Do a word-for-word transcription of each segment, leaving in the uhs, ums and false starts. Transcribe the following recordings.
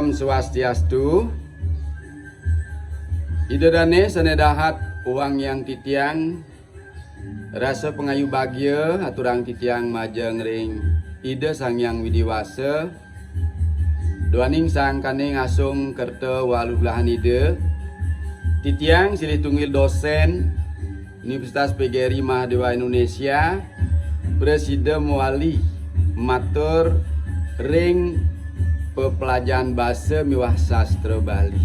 Swastiastu. Ida dane sane dahat wangiang titiang, rasa pangayu bagia aturang titiang majeng ring Ida Sang Hyang Widi Wasa, duaning sangkane ngasung kerta waluh belahan Ida. Titiang silih tunggil dosen Universitas P G R I Mahadewa Indonesia, prasida mawali matur ring pepelajahan basa miwah sastra Bali.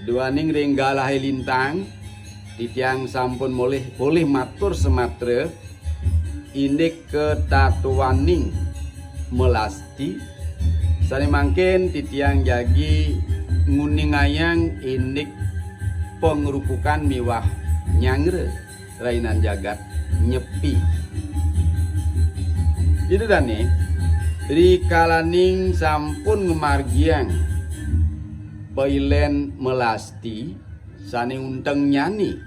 Duaning ring galahe lintang, titiang sampun molih, polih matur samatra indik katatuaning melasti, sane mangkin titiang jagi nguningayang indik pangrupukan miwah nyanggra rainan jagat Nyepi. Ida dane, rikalaning sampun ngamargiang pailen melasti sane unteng nyane,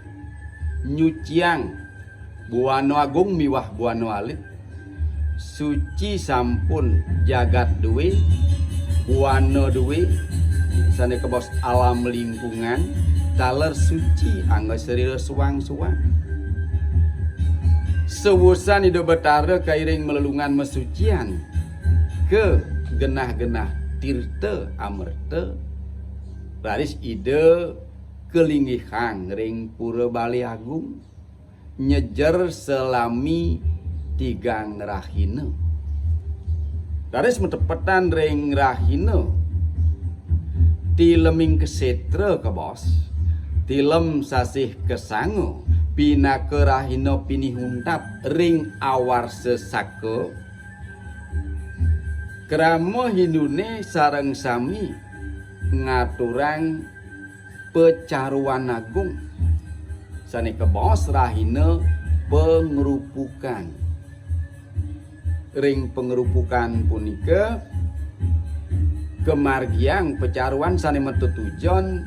nyuciang Buana Agung miwah Buana Alit, suci sampun jagat duwe, buana duwe, sane kabaos alam lingkungan, taler suci angga sarira suang-suang. Sawusan Ida Betara kairing malelungan masucian ka genah-genah tirta amerta, raris Ida kalinggihang ring Pura Bale Agung, nyejer salami tigang rahina. Raris matepetan ring rahina tileming kasetra kabaos, tilem sasih kasanga, pinaka rahina pinih untat ring awarsa saka, krama Hindune sareng sami ngaturang Pacaruan Agung, sane kabaos rahina pangrupukan. Ring pangrupukan punika kamargiang pacaruan sane matetujon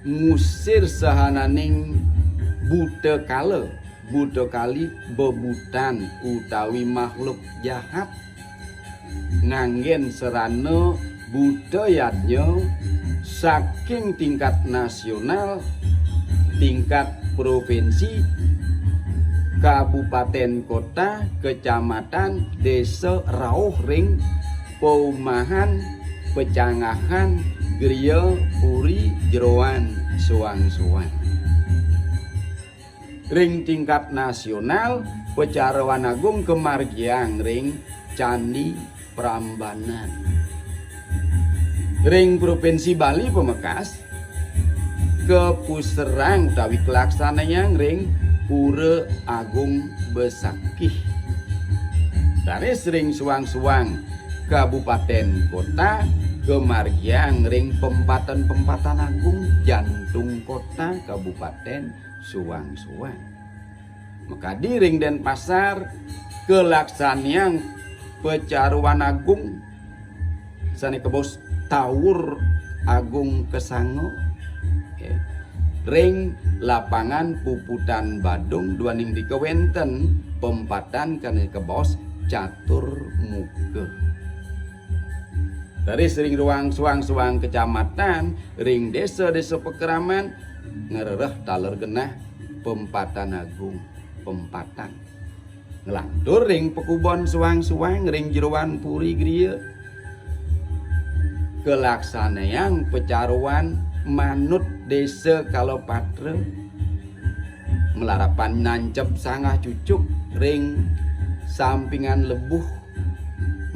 ngusir sahananing buta kala, buta kali, bebutan utawi makhluk jahat, nganggen sarana buta yadnya saking tingkat nasional, tingkat provinsi, kabupaten kota, kecamatan, desa, rauh ring paumahan, pecanggahan, griya, puri, jeroan, suang-suang. Ring tingkat nasional, Pacaruan Agung kamargiang ring Candi Prambanan. Ring Provinsi Bali pamekas, kapuserang utawi kalaksanayang ring Pura Agung Besakih. Raris ring suang-suang kabupaten kota kamargiang ring pempatan-pempatan agung, jantung kota kabupaten suang-suang. Makadi ring Denpasar kalaksanayang Pacaruan Agung sane kabaos Tawur Agung Kasanga, ya, ring Lapangan Puputan Badung, duaning dika wenten pempatan kane kabaos Catur Muka. Raris ring ruang suang-suang kecamatan, ring desa-desa pakraman, ngrereh taler genah pempatan agung, pempatan. Nglantur ring pakubon suang-suang, ring jeroan puri griya, kalaksanayang pacaruan manut desa kala patra, malarapan nancep sanggah cucuk ring sampingan lebuh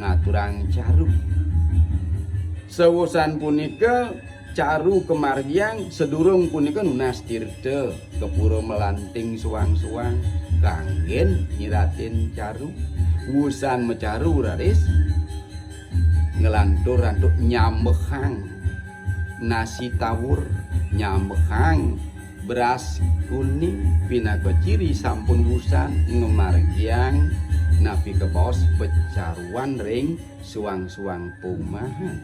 ngaturang caru. Sawusan punika, caru kamargiang, sadurung punika nunas tirta ka Pura Melanting suang-suang kanggen nyiratin caru. Wusan macaru raris nglantur antuk nyambehang nasi tawur, nyambehang beras kuning pinaka ciri sampun wusan ngamargiang napi kabaos pacaruan ring suang-suang paumahan.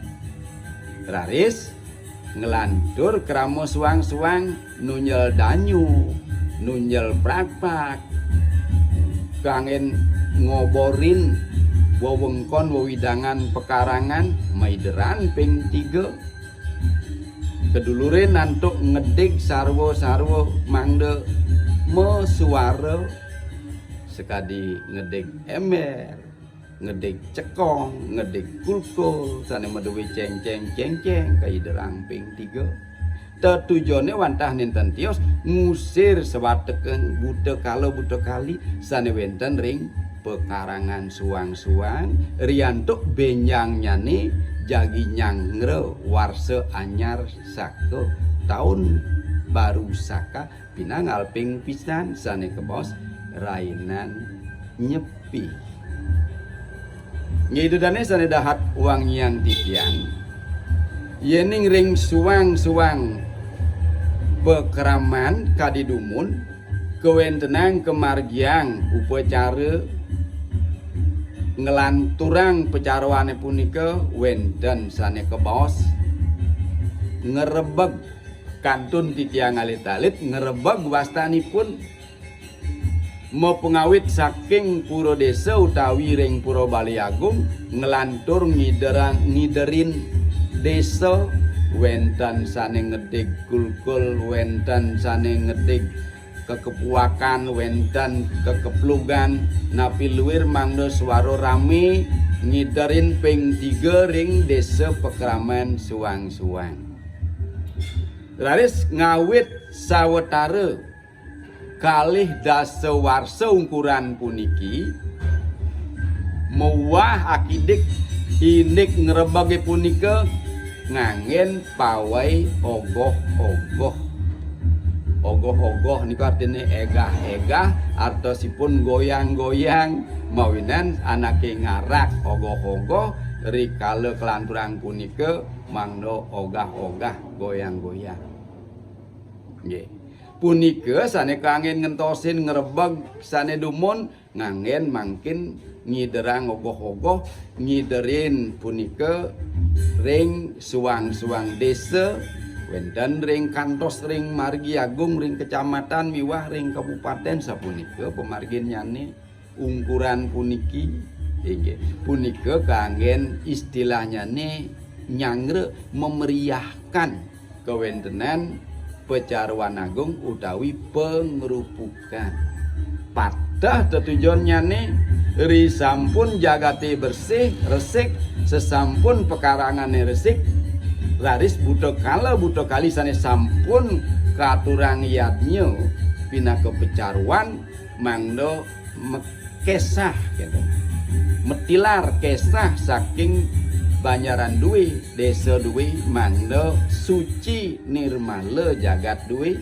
Raris nglantur krama suang-suang nunjel danyu, nunjel prakpak, kanggen ngoborin wewengkon wewidangan pekarangan maideran ping tiga. Kedulurin antuk ngedig sarwa-sarwa mangda masuara, sakadi ngedig ember, ngedig cekong, ngedig kulkul, sane maduwe cengceng-cengceng kaiderang ping tiga. Tetujone wantah nenten tios ngusir sawatekeng buta kala buta kali sane wenten ring pekarangan suang-suang, riantuk benjangnyane jagi nyangra warsa anyar saka taun baru saka pinanggal ping pisan sane kabaos rainan nyepi. Nggih, ida dane sane dahat wangiang titiang. Yening ring suang-suang pakraman kadi dumun, kawentenang kamargiang upacara nglanturang pacarwane punika wenten sane kabaos ngrebeg. Kantun titiang alit-alit ngrebeg wastanipun mapangawit saking pura desa utawi ring pura Bali Agung nglantur ngiderang, ngiderin desa, wenten sane ngedig kulkul, wenten sane ngedig kekepuakan, wenten kekeplugan, napi luir mangda suara rame ngiderin ping tiga ring desa pakraman suang-suang. Raris ngawit sawetara kalih dasa warsa ungkuran puniki, muah akidik indik ngrebege punika nganggen pawai ogoh-ogoh. Ogoh-ogoh nika artine egah-egah, artosipun goyang-goyang, mawinan anake ngarak ogoh-ogoh rikala kalanturang punika mangda ogah-ogah goyang-goyang. Nggih. Punika sane kanggen ngentosin ngrebeg sane dumun nganggen mangkin ngiderang ogoh-ogoh, ngiderin punika ring suang-suang desa, wenten ring kantos ring margi agung ring kecamatan miwah ring kabupaten sapunika pamarginnyane ungkuran puniki. Inggih, punika kanggen istilahnyane nyangra memeriahkan kawentenan pacaruan agung utawi pangrupukan. Pateh tetujonnyane risampun jagate bersih, resik, sesampun pekarangane resik, raris buta kala buta kali sane sampun katurang yadnya pinaka pecaruan mangda mekesah gitu. Metilar kesah saking banjaran duwe, desa duwe, mangda suci nirmala jagat duwe,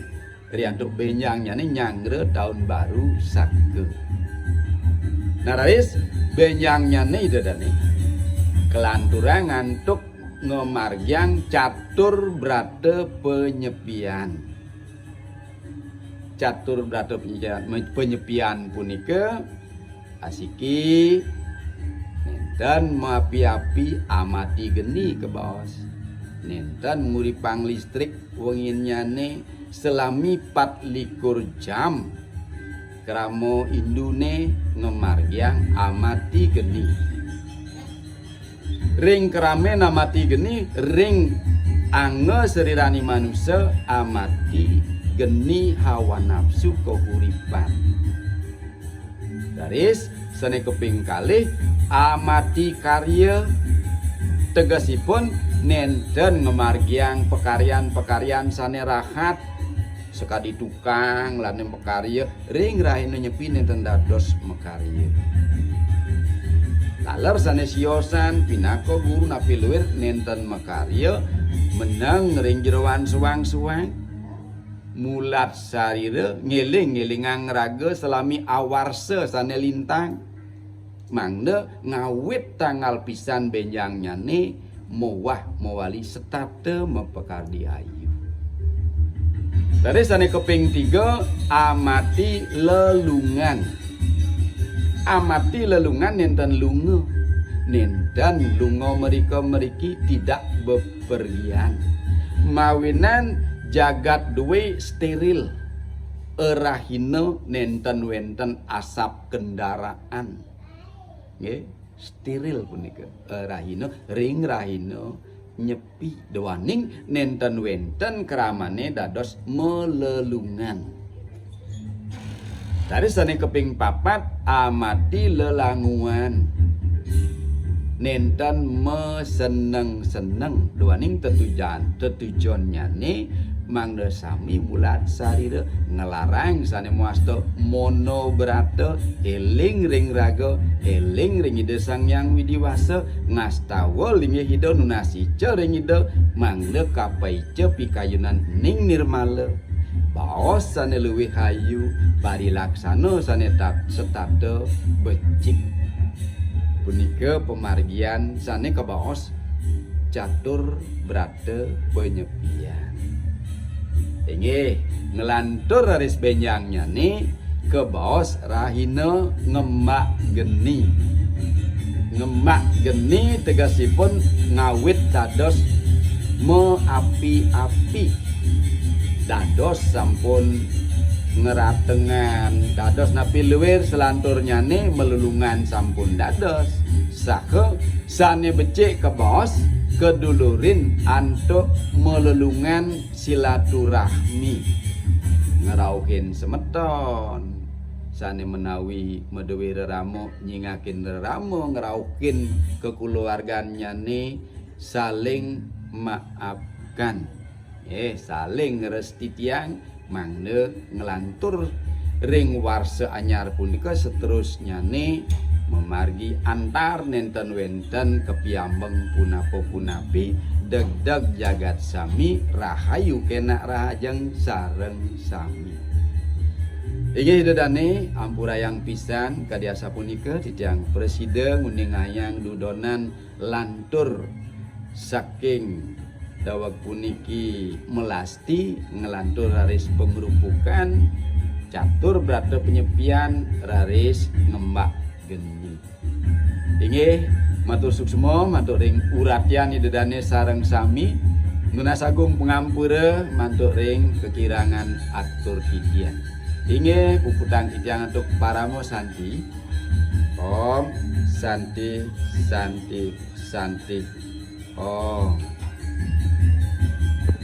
riantuk benjangnyane nyangra taun baru saka. Nah, raris benjangnyane ida dane kalanturang antuk ngamargiang catur brata penyepian. Catur brata penyepian, penyepian punika asiki nenten mapi-api amati geni kabaos. Nenten nguripang listrik wenginnyane selami pat likur jam. Krama indune ngamargiang amati geni. Ring krame namati geni, ring anga serirani manusa amati geni hawa nafsu kahuripan. Raris sane kaping kalih, amati karya, tegesipun nenten ngamargiang pakaryan-pakaryan sane rahat, sakadi tukang lane makarya ring rahina Nyepi nenten dados makarya. Taler sane siosan pinaka guru napi luir nenten makarya meneng ring jeroan suang-suang. Mulat sarira ngeling-ngelingang raga salami awarsa sane lintang. Mangda ngawit tanggal pisan benjangnyane mowah mawali setata mapakardi ayu. Tadi sane kaping tiga, amati lelungan. Amati lelungan nenten lunga. Nenten lunga merika meriki tidak bepergian. Mawinan jagat duwe steril. Erahina nenten wenten asap kendaraan. Nggih. steril punika. Eh, rahina, ring rahina Nyepi, duaning nénten wénten kramané dados malelungan. Raris sané kaping papat, amati lelanguan. Nénten maseneng-seneng, duaning tetujan, tetujonnyané mangda sami mulat sarira, nglarang sané mawasta mono brata, éling ring raga, éling ring Ida Sang Hyang Widi Wasa, ngastawa linggih Ida, nunas ica ring Ida, mangda kapaica pikayunan ning nirmala. Baos sané luwih ayu, parilaksana sané tat-, setata, becik. Punika pamargian sané kabaos catur brata panyepian. Inggih, nglantur raris bénjangnyané kabaos rahina ngembak geni. Ngembak geni tegesipun ngawit dados maapi-api. Dados sampun ngeratengan, dados napi luir selanturnyané malelungan sampun dados. Saha sané becik kabaos kadulurin antuk malelungan silaturahmi. Ngrauhin semeton. Sané menawi madué rerama nyingakin rerama, ngrauhin kakulawargannyané saling maafkan. Eh, saling ngrestitiang mangda nglantur ring warsa anyar punika, seterusnyané mamargi antar, nénten wénten kapiambeng punapa-punapi, degdeg jagat sami, rahayu kénak rahajeng sareng sami. Inggih Ida dané, ampurayang pisan kadi asapunika titiang prasida nguningayang dudonan lantur saking daweg puniki melasti, nglantur raris pangrupukan catur brata panyepian raris ngembak geni. Inggih, matur suksma, matur ring uratian Ida dané sareng sami, nunas agung pangampura mantuk ring kakirangan atur titiang. Inggih, puputang titiang antuk parama santi. Om Santi, Santi, Santi. Om.